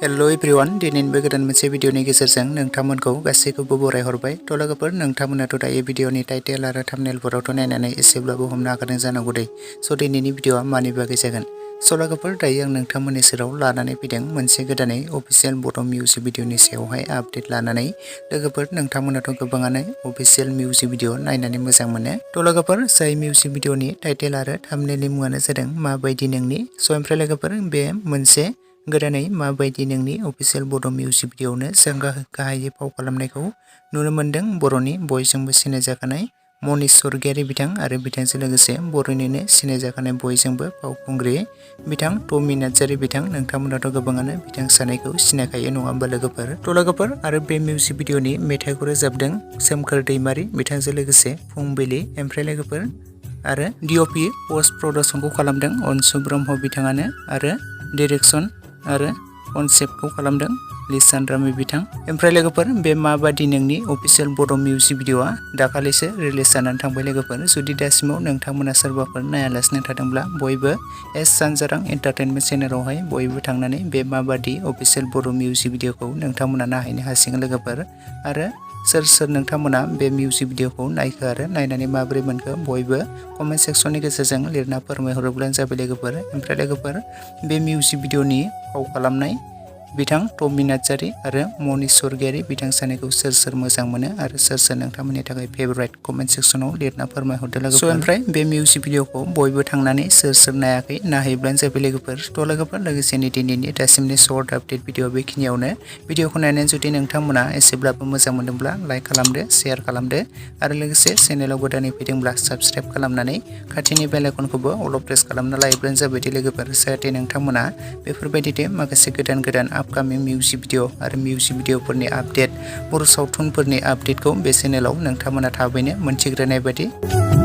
Hello everyone दिनैनिबो गोदान मोनसे भिडिअनि गेजेरजों नोंथांमोनखौ गासैखौबो बरायहरबाय। लोगोफोर नोंथांमोनाथ' दायो भिडिअनि टाइटेल आरो थाम्बनेलफोरावथ' नायनानै एसेब्लाबो हमनो हाखादों जानांगौ दै। दिनैनि भिडिअआ मानि बागै जागोन। लोगोफोर दायो आं नोंथांमोननि सेराव लानानै फैदों मोनसे गोदानै अफिसियेल बड' मिउजिक भिडिअनि सायावहाय आपडेट लानानै। लोगोफोर नोंथांमोनाथ' गोबाङानो अफिसियेल मिउजिक भिडिअ नायनानै मोजां मोनो। लोगोफोर जाय मिउजिक भिडिअनि टाइटेल आरो थाम्बनेलनि मुङानो जादों माबायदि नोंनि। ओमफ्राय लोगोफोर बे मोनसे गोदानै माबायदि नोंनि अफिसियेल बड' मिउजिक भिडिअआवनो जों गाहायै फाव खालामनायखौ नुनो मोन्दों बर'नि बयजोंबो सिनायजाखानाय मनिश स्वर्गियारि बिथां आरो बिथांजों लोगोसे बर'निनो सिनायजाखानाय बयजोंबो फावखुंग्रि बिथां टमि नार्जारि बिथां। नोंथांमोनाथ' गोबाङानो बिथां सानैखौ सिनायखायो नङा होमबा लोगोफोर। लोगोफोर आरो बे मिउजिक भिडिअनि मेथाइखौ रोजाबदों सोमखोर दैमारि बिथांजों लोगोसे फुंबिलि। ओमफ्राय लोगोफोर आरो डिअपि पस्ट प्रडाक्सनखौ खालामदों अनसु ब्रह्म बिथाङानो आरो डिरेक्सन आरो कनसेप्टखौ खालामदों लिसान रामि बिथां। ओमफ्राय लोगोफोर बे माबादि नोंनि अफिसियेल बड' मिउजिक भिडिअआ दाखालिसो रिलिज जानानै थांबाय लोगोफोर। जुदि दासिमाव नोंथांमोना सोरबाफोर नायालासिनो थादोंब्ला बयबो सानजारां एन्टारटेनमेन्ट चेनेलावहाय बयबो थांनानै बे माबादि अफिसियेल बड' मिउजिक भिडिअखौ नोंथांमोना नायहैनो हासिगोन लोगोफोर। आरो सोर सोर नोंथांमोना बे मिउजिक भिडिअखौ नायखो आरो नायनानै माबोरै मोनखो बयबो कमेन्ट सेक्सननि गेजेरजों लिरना फोरमायहरोब्लानो जाबाय लोगोफोर। ओमफ्राय लोगोफोर बे मिउजिक भिडिअनि फाव खालामनाय बिथां टमि नार्जारि आरो मनिश स्वर्गियारि बिथां सानैखौ सोर सोर मोजां मोनो आरो सोर सोर नोंथांमोननि थाखाय फेभरेट कमेन्ट सेक्सनाव लिरना फोरमायहरदो लोगोफोर। ओमफ्राय बे मिउजिक भिडिअखौ बयबो थांनानै सोर सोर नायाखै नायहैब्लानो जाबाय लोगोफोर। लोगोफोर लोगोसेनो दिनैनि दासिमनि सर्ट आपडेट भिडिअ बेखिनियावनो। भिडिअखौ नायनानै जुदि नोंथांमोना एसेब्लाबो मोजां मोनदोंब्ला लाइक खालामदो, शेयार खालामदो आरो लोगोसे चेनेलाव गोदानै फैदोंब्ला साबस्क्राइब खालामनानै खाथिनि बेल आइकनखौबो अल प्रेस खालामना लायोब्लानो जाबाय लोगोफोर। जाहाथे नोंथांमोना बेफोरबायदि माखासे गोदान आपकामिं मिउजिक भिडिअ आरो मिउजिक भिडिअफोरनि आपडेट बर' सावथुनफोरनि आपडेटखौ बे चेनेलाव नोंथांमोना थाबैनो मोनथिग्रोनाय बायदि।